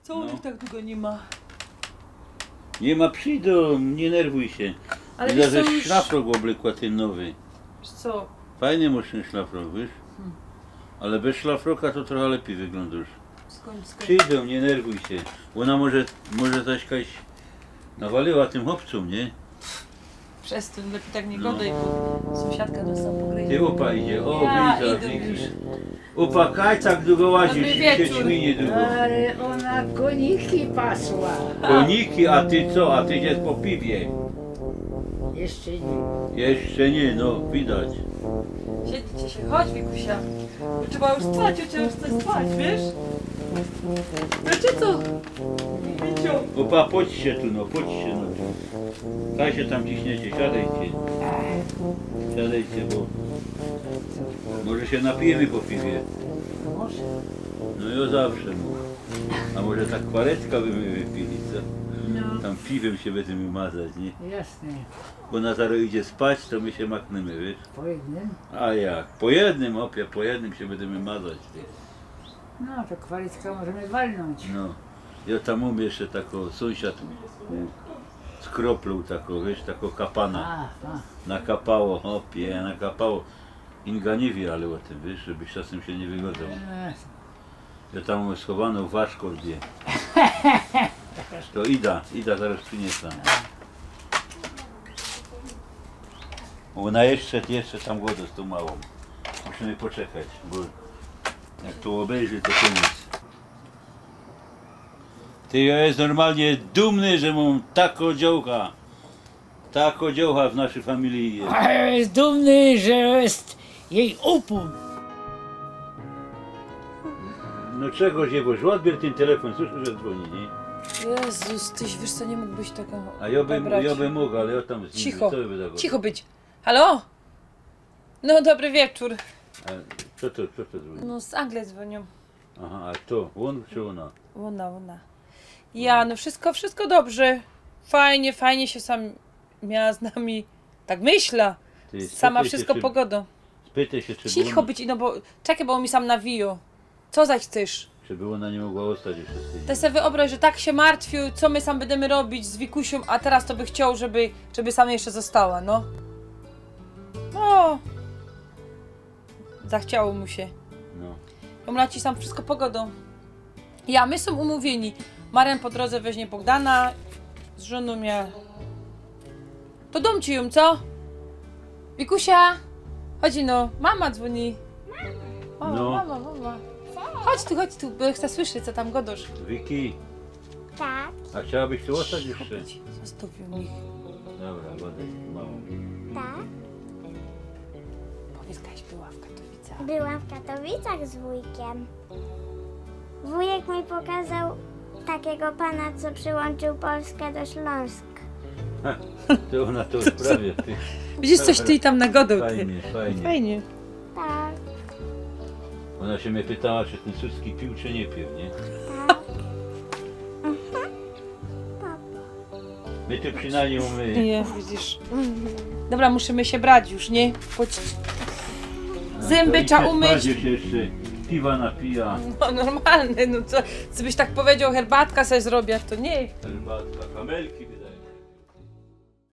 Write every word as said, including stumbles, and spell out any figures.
Co u nich tak dugo niy ma? Niy ma, przidōm, niy nerwuj sie. Ale wiysz co, już szlafrok ôblykła, tyn nowy. Wiysz co? Fajny mŏsz tyn szlafrok, wiysz? Hmm. Ale bez szlafroka to trocha lepij wyglōndŏsz. Skōnd, skōnd? Przidōm, niy nerwuj sie. Ôna może, może coś jakaś nawalyła tym chopcōm, niy? Przestōń, lepij tak niy godej, bo sōmsiadka nos tam pogryzie. Ty, ôpa idzie, ô, ja widza, idu widzysz. Już. Ôpa, kaj tak dugo łazisz, dobry wieczōr. Się śmieje dugo. Ale ôna kōniki pasła. Kōniki, a ty co? A ty sie po piwie. Jeszcze niy. Jeszcze niy, no, widać. Siedzi ci sie, chodź, Wikusia. Bo trzeba już spać, już trzeba już spać, wiysz? No czy co? Wikusiu. Ôpa, pocz sie tu, no, pocz sie, no tu. Kaj sie tam ciśniecie, siadejcie. Siadejcie, bo może sie napijymy po piwie. Może. No jo zawsze mōm. A może tak kwaretka by my wypili, co? No. Tam piwym sie bydymy mazać, niy? Jasne. Bo ôna zarŏz idzie spać, to my sie maknymy, wiysz? Po jednym? A jak? Po jednym, chopie, po jednym sie bydymy mazać, ty. No, to kwaretka możymy walnōńć. No. Jo tam mōm jeszcze tako, sōmsiad skroplōł tako, wiysz, tako kapana. A, a. Nakapało, chopie, nakapało. Inga niy wiy, ale ô tym, wiysz, żebyś czasym sie niy wygodzał. E. Jo tam mōm schowano w waszkorbie. To ida, ida, zarŏz prziniesã. Ôna jeszcze, jeszcze tam godo z tōm małōm. Musimy poczekać, bo jak to ôbejrzy, to kōniec. Ty, jo je normalnie dumny, że mōm tako dziołcha. Tako dziołcha w naszyj familiji je. A jo je dumny, że jo je jij ôpōn. No czego sie boisz? Ôdbier tyn telefōn, słyszysz, że dzwōni, niy? Jezus, ty, wiysz co, niy mōg byś tak ôdebrać. A jo by, jo by mōg, ale jo tam z nim, cicho, co by tak cicho być. Halo? No, dobry wieczōr. A co to, co to dzwōni? No, z Anglii dzwōniōm. Aha, a to ôn czy ôna? Ôna, ôna. Ja, no wszystko, wszystko dobrze. Fajnie, fajnie sie sam miała z nami. Tak myśla. Ty, sama spytej sie, wszystko czy pogodo. Spytej sie, czy cicho być, no bo czekej, bo mi sam nawijo. Co zaś chcesz? Czy by ôna niy mogła ôstać jeszcze z tydzień? Ty se wyobraź, że tak sie martwiōł, co my sam bydymy robić z Wikusiōm, a teroz to by chcioł, żeby, żeby sam jeszcze ôstała, no. No. Zachciało mu sie. No. Ôna ci sam wszystko pogodo. Ja, my sōm umōwiyni. Marian po drodze weźnie Bogdana. Z żōnōm ja. To dōm ci jōm, co? Wikusia! Chodź no, mama dzwōni. O, no. Mama, mama. Chodź tu, chodź tu, bo ja chcã słyszeć, co tam godŏsz. Wiki. Tak. A chciałabyś tu ostać jeszcze? Cicho być, zostawił mi. Dobra, godej, mało. Tak. Powiedz, Kaś była w Katowicach. Byłam w Katowicach z wujkiem. Wujek mi pokazał takiego pana, co przyłączył Polskę do Śląsk. Ha, to ôna to prawie, ty. Widzisz, coś ty tam nagodał, ty. Fajnie, fajnie. Fajnie. Tak. Ôna sie mie pytała, czy tyn Suski piōł, czy niy piōł, niy? Tak. Mhm. Papa. My tu przinajmnij umyjmy. Niy, widzisz. Dobra, musimy sie brać już, niy? Choć zymby trzeba umyć. Bardziej sie jeszcze piwa napija. No, normalne, no co, co byś tak powiedział, herbatka sobie zrobiła, to niy. Herbatka, kamelki.